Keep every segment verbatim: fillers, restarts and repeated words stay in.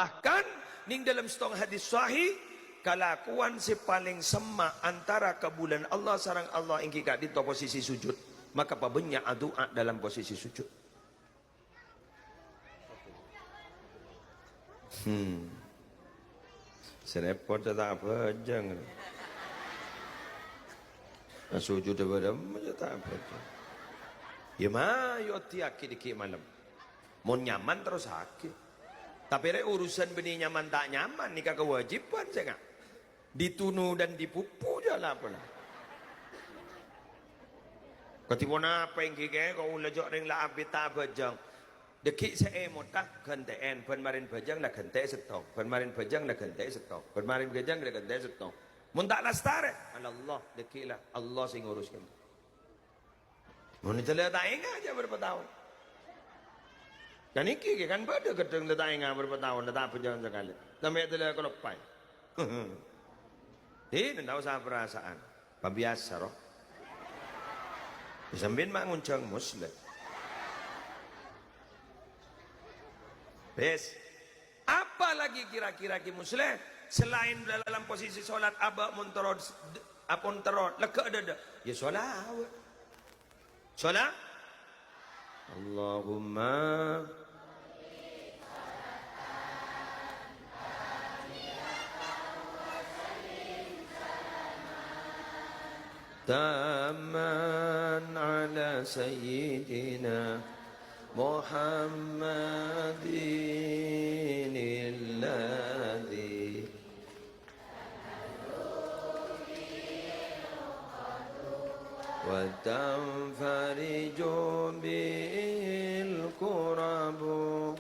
Bahkan, neng dâlem sèttong hadis sahih, kalakowan sè palèng semma' antara kabulâna Allah sareng Allah èngghi ka'dinto posisi sujud. Maka pabânnya' adu'a dâlem posisi sujud. Hmm. Sè rèpot sè ta' abhâjâng. Nah, sujud bârâmma sè ta' abhâjâng. Yâ, mayu oddhiyaghi dâggi' malem. Mon nyaman, terrossaghi. Tapè rè urusan bânnè nyaman ta' nyaman nèka kawâjibhân sènga'. Ditunu dan dipuppu jhâ' la pola. Kadhi ponapa èngghi kè, kaulâ jhâ' rèng la abit ta' abhâjâng. Dâggi' sè èmotta ghântè'èn, bân marèn bhâjâng la ghântè'è sèttong, bân marèn bhâjâng la ghântè'è sèttong, bân marèn bhâjâng la ghântè'è sèttong. Mon ta' lastarè, alallah, dâggi' la Allah sè ngurus kènè. Mon èdâlla ta' enga' jhâ' bârâmpa taon. Kan èngghi kè, kan bâdâ ghâddhâng la ta' enga' bârâmpa taon, la ta' abhâjâng sakalè. Sampè' èdâlla kaloppaè. Hi, ta' osa parasaan. Pabiyasa, roh. Sampèyan ma' ngonjhâng Musleh. Bes. Apalagi kira-kira Ki Musleh, selain dalam posisi sholat abâ' mon terro, apon terro, lega dâdâ. Ya sholawat. Sholat. Allahumma. Tamman ala sayyidina Muhammadin alladhi wa tanfariju bihil kurabu.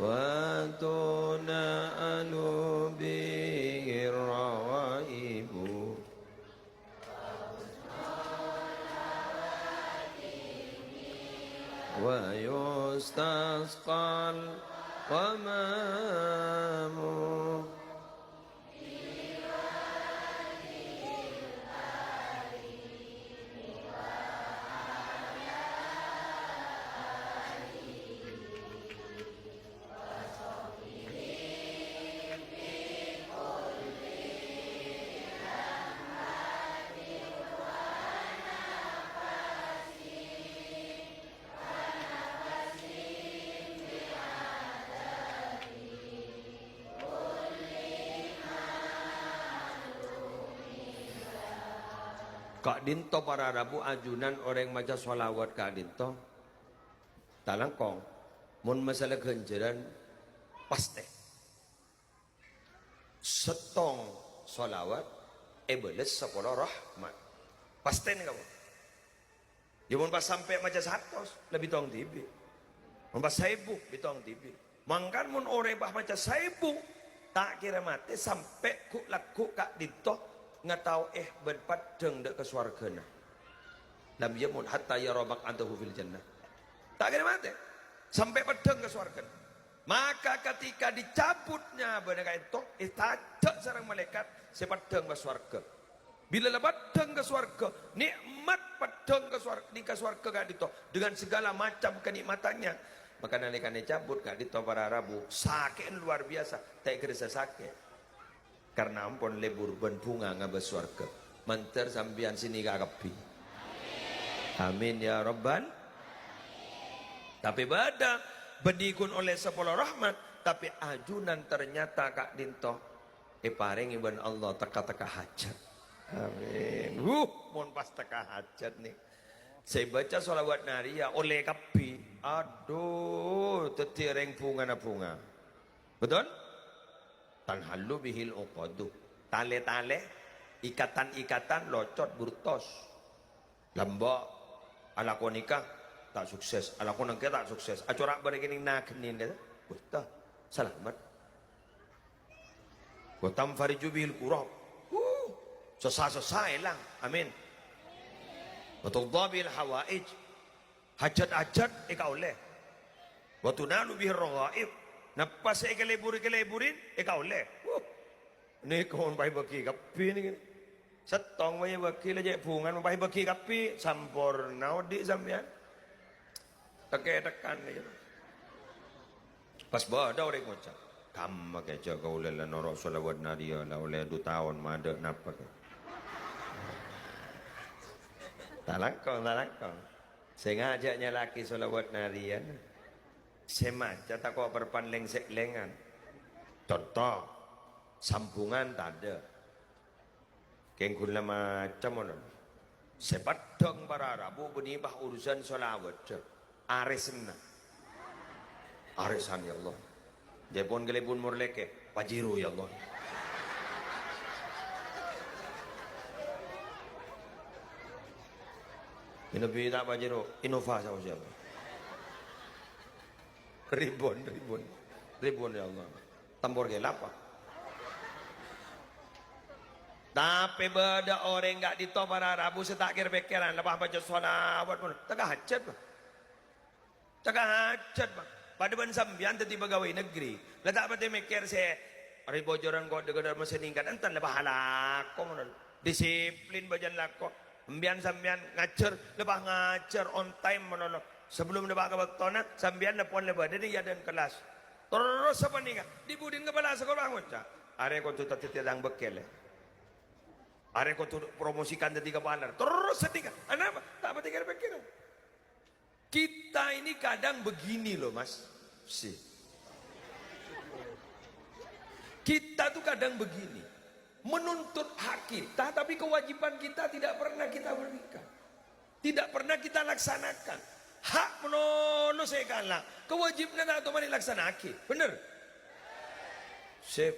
Wa tuna'alu bihi rawaibu. Wa yustasqal ghamamu. Ka'dinto para rabu ajunan orèng maca shalawat ka'dinto. Talangkong, mon masala ghânjhârân, pastè. Sèttong shalawat èbâles sapolo rahmat. Pastèna, kabbhi. Ya, mon pas sampè' maca satos, la bitong dhibi'. Mon pas saèbu, bitong dhibi'. Mangkana mon orèng pas maca saèbu, ta' kèra matè sampè' ghu'-lagghu' ka'dinto ngataowè bân paddhâng dâ' ka sowarghâna. Lam yamut hatta yara maq'adahu fil jannah. Ta' kèra matè. Sampè' paddhâng ka sowarghâna. Maka ketika dicabut nyabâna ka'dinto, ètajhâk sareng malaèkat sè paddhâng ka sowarghâ. Bilâ la paddhâng ka sowarghâ, nè'mat paddhâng ka sowar-, nèng ka sowarghâ ka'dinto, dengan segala macam kenikmatannya. Maka nalèkana ècabut ka'dinto para rabu, sakè'na luar biasa, ta' kèra sakè'. Karna ampon lebur bân bhunga ngabâs sowarghâ. Mandhâr sampèyan sè nèka kabbhi. Amin ya rabbal. Tapè bâdâ, bânnè ghun ollè sapolo rahmat, tapè ajunan ternyata ka'dinto èparèngè bân Allah teka-teka hajhât. Amin. Wuh, mon pas teka hajhât nè. Sè bâca shalawat nariyah ollè kabbhi. Adhu, dhâddhi orèng bhungana bhunga. Betul? Tanhallu bihil uqadu. Talè-talè, ikatan-ikatan locot burtos. Lambâ', alako nèka ta' sukses, alako nèka ta' sukses. Acora' bârâ' kènèng naghâni, wah, ta, salamet. Wa tanfariju bihil kurab. Huh, sossa-sossa èlang. Amin. Wa tuqda bihil hawaij. Hajhât-hajhât èkaollè. Wa tunalu bihir raghaib. Nappa sè èkalebur-kaleburi èkaollè. Huh. Nèko mon pas èbâgi kabbhi nèko. Sèttong pas èbâgi la cè' bhungan, pas èbâgi kabbhi, samporna odi' sampèyan. Teke-tekan, ya. Pas bâdâ orèng ngoca', "Kamma kèya jhâ' kaulâ la noro' shalawat nariyah, la ollè du taon madâ' napa kèya." Talangkong, talangkong. Sè ngajhâk nyala'aghi shalawat nariyah, sè maca tako' parpan lèng-sèlèngan. Conto, sambungan tadâ'. Kèng ghulâ maca monon. Sè peddhâng para rabu bânnè pas urusan shalawat. Arèsanna. Arèsan, ya Allah. Jhâ' pon kalèbun morlèkè. Pajero, ya Allah. Ino bi' ta' Pajero, Innova saos, ya Allah. Ribon, ribon. Ribon, ya Allah. Tempor ghelap, Pak. Tapè bâdâ orèng ka'dinto para rabu sè ta' kèr-pèkkèran, lepas maca shalawat pon. Tèka hajhât, Pak. Tèka hajhât, Pak. Padâ bân sampèyan dhâddhi pegawai negeri. La ta' patè mèkkèr sè, "Arè bojoran ko' dâ-kadâ mèsè ningkat." Enten, lepas alako monon. Disiplin bâjâna lako. Sampèyan, sampèyan ngajhâr, lepas ngajhâr on time monon. Sabellum lepas ka bâktona, sampèyan neppon la bâdâ è adâ'na kellas. Terros sapanèka, di-budina kepala sekolah ngoca', "Arè kodhu dhâddhi tang bengkel, ya. Arè kodhu promosikan dhâddhi kepala." Terros sanèka. Anapa? Ta' patè kèr-pèkkèran. Kita ini kadang begini loh, Mas. Sih. Kita tuh kadang begini. Menuntut hak kita, tapi kewajiban kita tidak pernah kita berikan. Tidak pernah kita laksanakan. Hak manono sè èkala', kawâjibhânna ta' toman èlaksana'aghi. Bener? Sip.